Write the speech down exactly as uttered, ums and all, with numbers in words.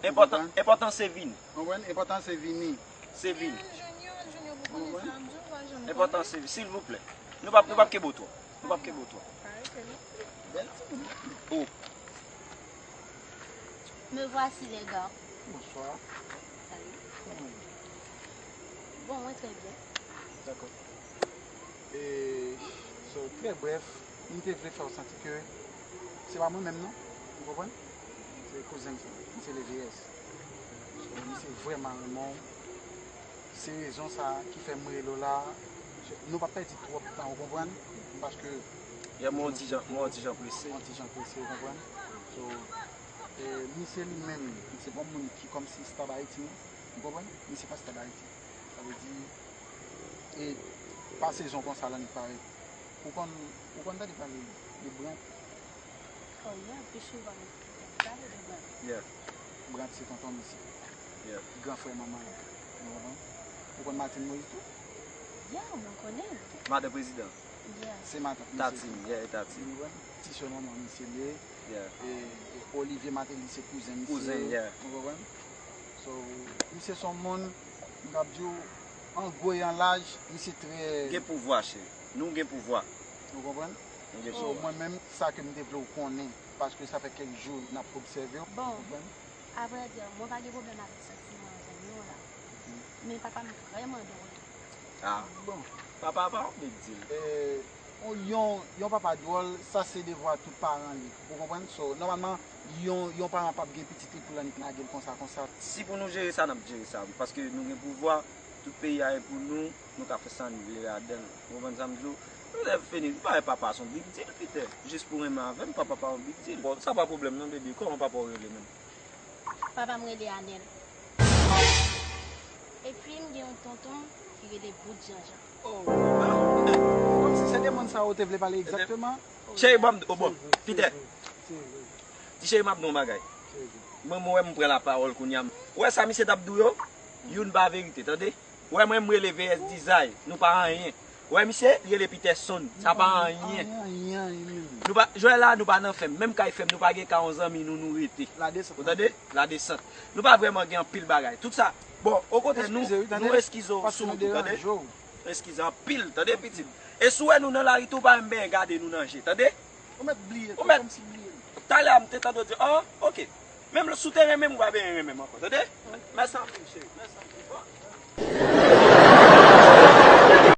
Enpòtan, enpòtan se vini. Konprann? Enpòtan se vini. Se vini. Enpòtan se vini. Silvouplè. Nou p ap, nou p ap kenbe w twòp. Nou p ap kenbe w twòp. Bèl timoun. Oh. Me voici, les gars. Bonsoir. Salut. Bon, mwen trè byen. Dakò. E, so, trè brèf, m te vle fè w santi ke se pa mwen menm non, ou konprann? Se kouzen m sa, misye le V S. So, misye vrèman renmen w. Se rezon sa ki fè m rele w la. So, nou pa pèdi twòp tan, ou konprann? Paske Yeah, mwen yon ti jan, mwen yon ti jan prese. Yon ti jan prese, ou konprann? So, e, misye li menm, se pa yon moun ki kòmsi stab Ayiti non. Ou konprann? Misye pa stab Ayiti. Sa vle di, e pa sezon konsa l annik parèt. Ou konn, ou konn tande pale de Brant? Oh, yeah, pi souvan, m ap pale de Brant. Yeah. Brant se tonton misye. Yeah. Gran frè manman l. Ou konprann? Ou konn Martine Moïse tou? Yeah, mwen konnen. Madan prezidan. Yeah. Se matant misye. Tatin, yeah, Tatin. Ou konprann? Ti sè manman misye li ye. Yeah. E, e Olivier Martelly se kouzen misye. Kouzen, yeah. Ou konprann? So, misye se yon moun, m t ap di w, an gwo e an laj, misye trè Gen pouvwa, cheri. Nou gen pouvwa. Ou konprann? Nou gen So, pouvwa. Mwen menm, sa ke m te vle w konnen, paske sa fè kèk jou n ap obsève w. Bon. Ou konprann? Avrèdi, mwen pa gen pwoblèm avèk santiman zanmi w la. Men papa m vrèman dwòl. Ah. Bon. Papa pa yon big deal. E, yon, yon, yon papa dwòl, sa se devwa tout paran li. Ou konprann? So, nòmalman, yon, yon paran p ap gen pitit li pou l annik lage l konsa, konsa. Si pou nou jere sa, n ap jere sa, wi. Paske nou gen pouvwa, tout peyi a e pou nou, nou ka fè sa n vle ladan l. Ou konprann sa m di w? Nou lè fini, nou pa wè papa se yon big deal, Peter. Jis pou renmen avè m, papa pa yon big deal. Bon, sa pa pwoblèm non, baby. Kòman papa w rele menm? Papa m rele Anèl. Epi m gen yon tonton ki rele Bout Janjan. Oh, kòmsi se de moun sa yo te vle pale egzakteman. Cheri, ban m, oh, bon, Peter. Ti cheri, m ap di w yon bagay. Mwen, mwen, m pran lapawòl kounye a. Ou wè sa misye t ap di w yo? Youn pa verite, tande? Ou wè mwen, m rele V S Design, nou pa anyen. Ou wè misye, li rele Peterson, sa pa anyen. Anyen, anyen, anyen. Nou pa, jwè la, nou pa nan fèm. Menm kay fèm, nou pa gen ka yon zanmi nou, nou rete. Ou tande? Ladesant. Nou pa vrèman gen anpil bagay. Tout sa, bon, okontrè, nou, nou eskize w sou, tande? Eskize anpil, tande, pitit? E si w wè nou nan lari tou, pa menm benyen gade nou nan je, tande? Ou mèt bliye, ou mèt kòmsi bliye. Talè a m te tande w di, oh, ok. Menm sou teren menm, ou pa benyen renmen m ankò, tande? Mèsi anpil, cheri. Mèsi anpil.